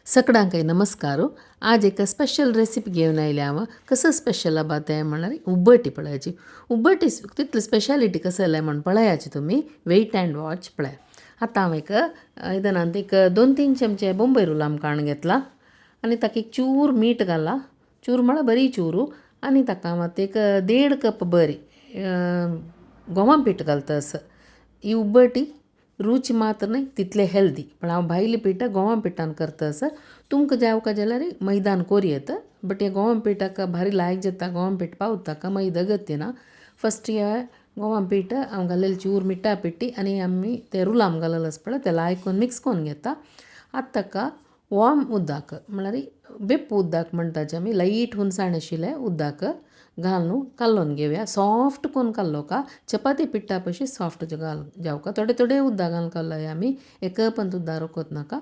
सगळ्यांकय नमस्कार. आज एक स्पेशल रेसिपी घेवन आयल्या हांव. कसो स्पेशल आबा तें म्हणल्यार उब्बटी पळयाची. उब्बटी तितली स्पेशालिटी कसं जाल्या म्हण पळयाची तुमी वेट अँड वॉच पळया. आतां हांव एक आयदनांत एक 2-3 चमचे बोंबय रुलाम काण घेतला आनी ताका एक चूर मीठ घाला, चूर म्हळ्यार बरी चूरू. आनी ताका हांव आतां एक 1.5 कप बरी गोवा पीठ घालता. असं ही उब्बटी रूच मात्र न्हय तितले हेल्दी, पण हांव भायले पीठ गोवा पिठान करता. असं तुमकां जावका जाल्यार मैदान कोर येता, बट हे गोवा पिठाक भारी लायक जाता. गोवा पीठ पावता ताका, मैदा गती ना. फस्ट हे गोवा पीठ हांव घालेले चूर मिठा पिट्टी आनी आमी ते रुलाम घालेले आसा पळय ते लायक करून मिक्स करून घेता. आतां ताका वॉर्म उदक म्हळ्यार बेप्प उदक म्हणटाचे आमी, लायट हुनसाण आशिल्लें उदक घालून कालोवन घेवया. सॉफ्ट करून कालोवका, चपाती पिठा पशी सॉफ्ट घाल जावका. थोडे थोडे उदक घालून कालोया आमी, एक पंत उदक रोखत नाका.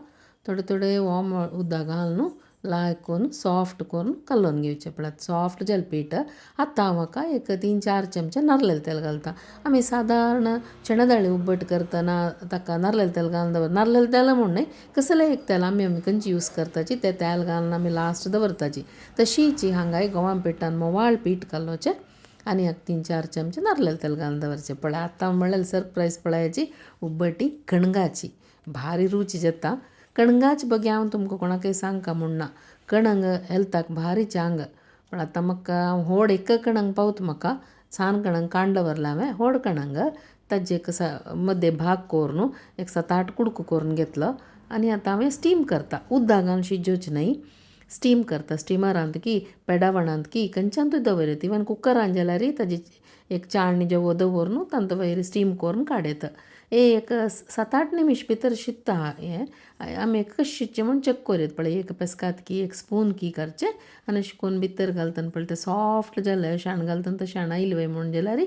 थोडे थोडे वॉर्म उदक घालून लायक करून सॉफ्ट करून कालोवन घेवचें. पळयात सॉफ्ट जालें पीठ. आतां हांव हाका एक 3-4 चमचे नारलेलें तेल घालता. आमी सादारण चणे दाळी उब्बट करतना ताका नारलेलें तेल घालून दवर. नारलेलें तेल म्हूण न्हय, कसलें एक तेल आमी आमी खंयची यूज करताची तें तेल घालून आमी लास्ट दवरताची. तशीच हांगाय गोवा पिठान म्होवाळ पीठ कालोवचें आनी एक 3-4 चमचे नारलेलें तेल घालून दवरचें. पळय आतां म्हणल्यार सरप्रायज पळयाची उब्बटी कणगाची भारी रूच जाता. कणगाच बगे हांव तुमकां कोणाकय सांगका म्हूण ना, कणंग हेल्थाक भारी चांग. पण आतां म्हाका हांव होड एक कणंग पावता, म्हाका सान कणंग काण दवरलां हांवें. होड कणंग ताजे एक मदें भाग करून एक 7-8 कुडको करून घेतलो आनी आतां हांवें स्टीम करता. उदक घालून शिजोवचें न्हय, स्टीम करता. स्टिमरांत की पेडावणांत की खंयच्यानूय दवर, इवन कुकरान जाल्यार ताजी एक चाळणी जेवो दवरून तांतू वयर स्टीम करून काडयता. एक 7-8 निमिश भितर शिजता हें. आमी कशें शिजचें म्हूण चॅक करूं येता. पळय एक पेस्काद की एक स्पून की करचें आनी अशें करून भितर घालतना पळय तें सॉफ्ट जालें, शाण घालतना तें शाण आयलें वय म्हूण जाल्यार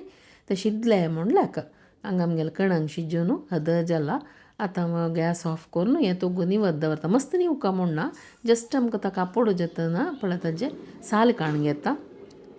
तें शिजलें म्हूण लेख. हांगा आमगेलें कणंग शिजून हद जाला. आतां हांव गॅस ऑफ करून हें तोगू निवत दवरता. मस्त निवका म्हूण ना, जस्ट आमकां ताका आपोडू जातना पळय ताजें साल काडून घेता.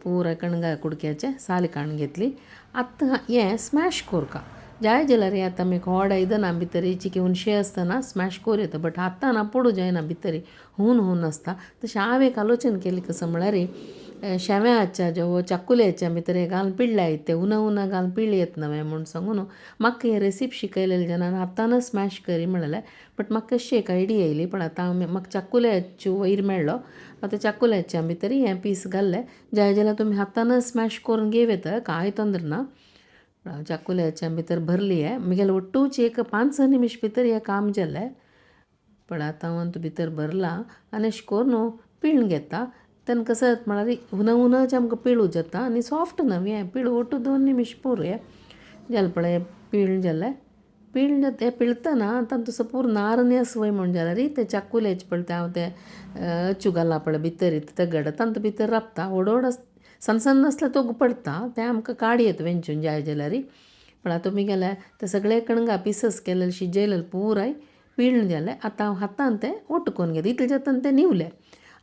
पुराय कणंगा कुडक्याचें साल काडून घेतली. आतां हें स्मॅश करका जाय जाल्यार आतां आमी व्हड आयदनां भितर चिके हुनशे आसतना स्मॅश करूं येता, बट हातान आपोडू जायना, भितर हून हून आसता. तशें हांव एक आलोचन केली कसो म्हळ्यार शेव्याच्या जेवो चाकुल्याच्या भितर हें घालून पिळ्ळ्या ते हुना हुना घालून पिळ्ळी येत नवें म्हूण सांगून म्हाका हें रेसिपी शिकयलेलें जेन्ना हातानच स्मॅश करी म्हणलें, बट म्हाका कशी एक आयडिया येयली. पण आतां हांव म्हाका चाकुल्याच्यो वयर मेळ्ळो, आतां चाकुल्याच्या भितर हें पीस घाल्लें. जाय जाल्यार तुमी हातानच स्मॅश करून घेव येता, कांय तोंदर ना. चाकुल्याच्या भितर भरली हें म्हगेलें ಒಟ್ಟೂಚಿ एक 5-6 निमिश भितर हें काम जालें. पण आतां हांव भितर भरलां आनी अशें करून पिळून घेता. तेन्ना कसं जाता म्हळ्यार हुना हुनाचें आमकां पिळूं जाता आनी सॉफ्ट न्हय हें पिळूं ಒಟ್ಟು 2 निमिश पुरो. हें जालें पळय पिळून जालें. पिळून जाता तें पिळतना तातूंत सपूर नार न्ही वय म्हूण जाल्यार तें चाकुल्याचें पळय तें हांव तें अच्चू घालां पळय भितर तगड तातूंत भितर राबता. व्हड व्हड सन्न सन्न आसल्यार तोग पडटा, तें आमकां काड येता वेंचून जाय जाल्यार. पण आतां तुमी गेले ते सगळे कणंगा पिसस केलेले शिजयलेले पुराय पिळून जालें. आतां हांव हातान तें ओट्ट करून घेता, इतलें जाता तें निवलें.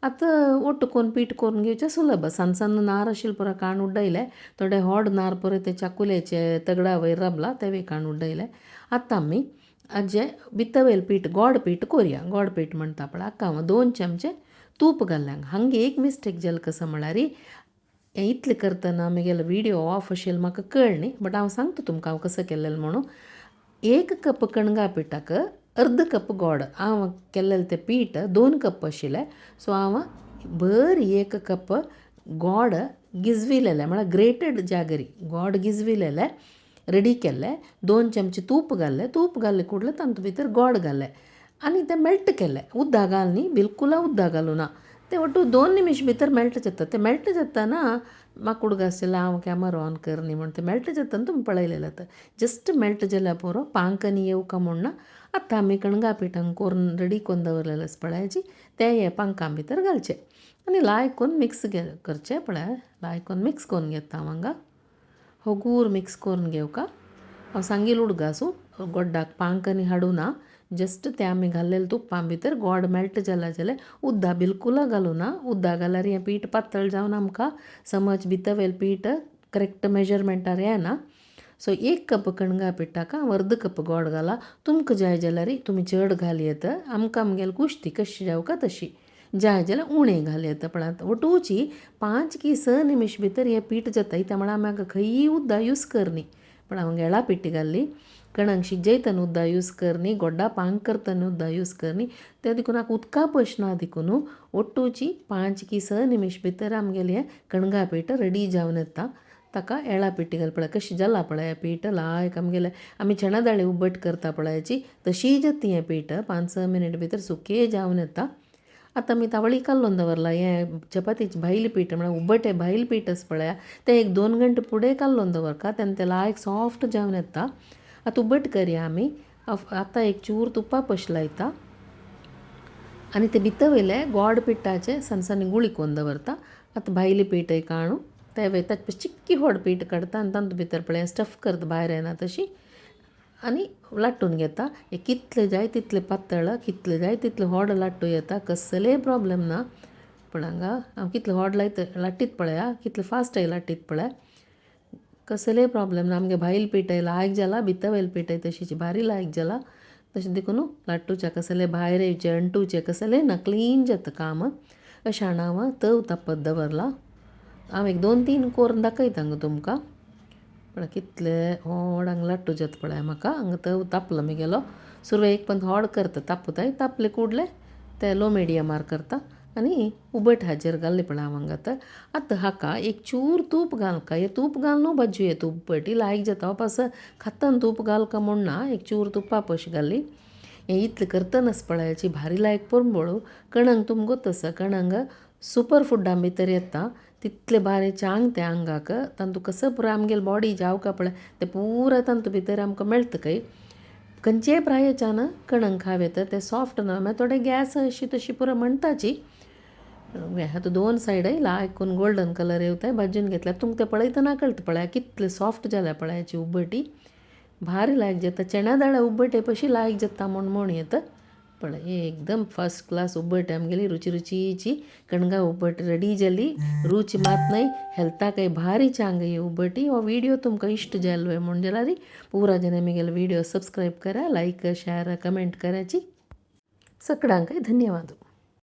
आतां ओट्ट करून पीठ करून घेवचें सुलभ. सन्न सन्न नार आशिल्ले पुरो काण उडयले, थोडे व्हड नार पुरो ते चाकुल्याचे तगडा वयर राबला तेवूय काण उडयले. आतां आमी हाजें भितर वयलें पीठ गोड पीठ कोरया. गोड पीठ म्हणटा पळय, हाका हांव 2 चमचे तूप घाल्लें. हांगा एक मिस्टेक जालें कसो म्हळ्यार हें इतलें करतना म्हगेलो विडियो ऑफ आशिल्लो म्हाका कळ्ळें न्ही, बट हांव सांगता तुमकां हांव कसो केल्लें म्हणून. 1 कप कणगां पिठाक अर्द कप गोड. हांव केल्लें तें पीठ 2 कप आशिल्लें, सो हांव बरी 1 कप गोड गिजविलेलें, म्हळ्यार ग्रेटेड जागरी गोड गिजविलेलें रेडी केल्लें. 2 चमचे तूप घाल्लें, तूप घाल्लें कुडलें तातूंत भितर गोड घालें आनी तें मेल्ट केलें. उदक घाल न्ही, बिलकुल उदक घालूं ना. तें ಒಟ್ಟು 2 निमिश भितर मेल्ट जाता. तें मेल्ट जातना म्हाका उडगास जालें हांव कॅमरा ऑन कर न्ही म्हूण. तें मेल्ट जातना तुमी पळयलेलें आतां जस्ट मेल्ट जाल्यार पुरो, पांक आनी येवका म्हूण ना. आतां आमी कणगां पिठान करून रेडी करून दवरलेलें आसा पळयाची तें हे पांकां भितर घालचें आनी लायक करून मिक्स करचें. पळय लायक करून मिक्स करून घेता हांव हांगा, हगूर मिक्स करून घेवका. हांव सांगील उडगासू गोड्डाक पांक आनी हाडूं ना, जस्ट तें आमी घाल्लेलें तुप्पां भितर गोड मेल्ट जाला जाल्यार उदक बिलकुल घालूं ना. उदक घाल्यार हें पीठ पातळ जावन आमकां समज भितर वयलें पीठ करेक्ट मेजरमेंटार येना. सो 1 कप कणगा पिठाक हांव अर्द कप गोड घाला. तुमकां जाय जाल्यार तुमी चड घाल येता, आमकां आमगेले कुश्ती कशी जावका तशी जाय जाल्यार उणें घाल येता. पण आतां ओटूची 5 की 6 निमिश भितर हें पीठ जाता. इत्या म्हळ्यार आमी हांगा खंयी उद्दा यूज करनी. पण हांव गेळा पिठी घाल्ली, कणंग शिजयतना उद्दा यूज करनी, गोड्डा पांग करतना उद्दा यूज करनी, ते देखून हाका उदका पश ना देखून ओट्टूची 5 की 6 निमिश भितर आमगेलें हें कणगा पीठ रेडी जावन येता. ताका एळा पिठी घाल पळय कशी जाला पळय पीठ लायक आमगेलें आमी चणा दाळी उब्बट करता पळयाची तशी जाता हें पीठ. 5-6 मिनट भितर सुकें जावन येता. आतां आमी तावळी कालोवन दवरला हें चपातीचें भायलें पीठ म्हळ्यार उब्बटे भायलें पीठ आसा पळया तें 1-2 घंटे फुडें कालोवन दवरका, तेन्ना तें लायक सॉफ्ट जावन येता. आतां उब्बट करया आमी. आतां एक चूर तुपा पश लायता आनी ते भितर वयले गोड पिठाचे सन्न सन्न गुळी करून दवरता. आतां भायलें पीठ एक काणू ते ताचे पशी चिक्की व्हड पीठ काडटा आनी तातूंत भितर पळय स्टफ करता भायर येना तशी आनी लाटून घेता. हें कितलें जाय तितलें पातळ, कितलें जाय तितलें व्हड लाटू येता, कसलेय प्रोब्लेम ना. पूण हांगा हांव कितलें व्हड लायता लाटीत पळया, कितलें फास्ट लाटीत पळय, कसलेय प्रोब्लेम ना. आमगे भायल पीठ लायक जाला, भितर वयल पीठ तशीच भारी लायक जाला. तशें देखून लाटूच्या कसले भायर येवचें अंटूचें कसलें ना, क्लीन जाता काम. अशें हाण हांव तव तापत दवरला. हांव 1-2-3 कोरून दाखयता हांगा तुमकां. पळय कितले व्हड हांगा लाटू जाता पळय म्हाका. हांगा तव तापलो मुगेलो. सुरवेक पण व्हड करता तापताय, तापले कुडले ते लो मिडियमार करता आनी उबट हाजेर घाल्ले पळय हांव हांगा. आतां आतां हाका एक चूर तूप घालका. हें तूप घालून भाजू येता उब्बटी लायक जाता. पास खातान तूप घालका म्हूण ना, एक चूर तुपा पश घाली. हें इतलें करतनाच पळयाची भारी लायक पोरंबोळू कणंग तुमकां आसा. कणंग सुपर फुडां भितर येता, तितले बारीक चांग तें आंगाक. तांतू कसो पुरो आमगेले बॉडी जावका पळय तें पुरो तांतू भितर आमकां मेळटा. खंय खंयचेय प्रायेच्यान कणंग खावं येता, तें सॉफ्ट ना मागीर थोडे गॅस अशी तशी पुरो म्हणटाची. आतां 2 सायडय लायक करून गोल्डन कलर येवताय भाजून घेतल्यार तुमकां तें पळयतना कळटा पळया कितले सॉफ्ट जाल्या पळयाची उब्बटी. भारी लायक जाता. चणा दाळ उब्बटे पशी लायक जाता म्हूण म्हण येता. पळय एकदम फर्स्ट क्लास उब्बट आमगेली रुची रुचीची कणगा उब्बट रेडी जाली. रुची मात न्हय, हेल्थाकय भारी चांग ही उब्बटी. हो व्हिडिओ तुमकां इश्ट जालो म्हूण जाल्यार पुरा जन म्हगेलो व्हिडिओ सबस्क्रायब करा, लायक, शेअर, कमेंट कराची. सगळ्यांकय धन्यवाद.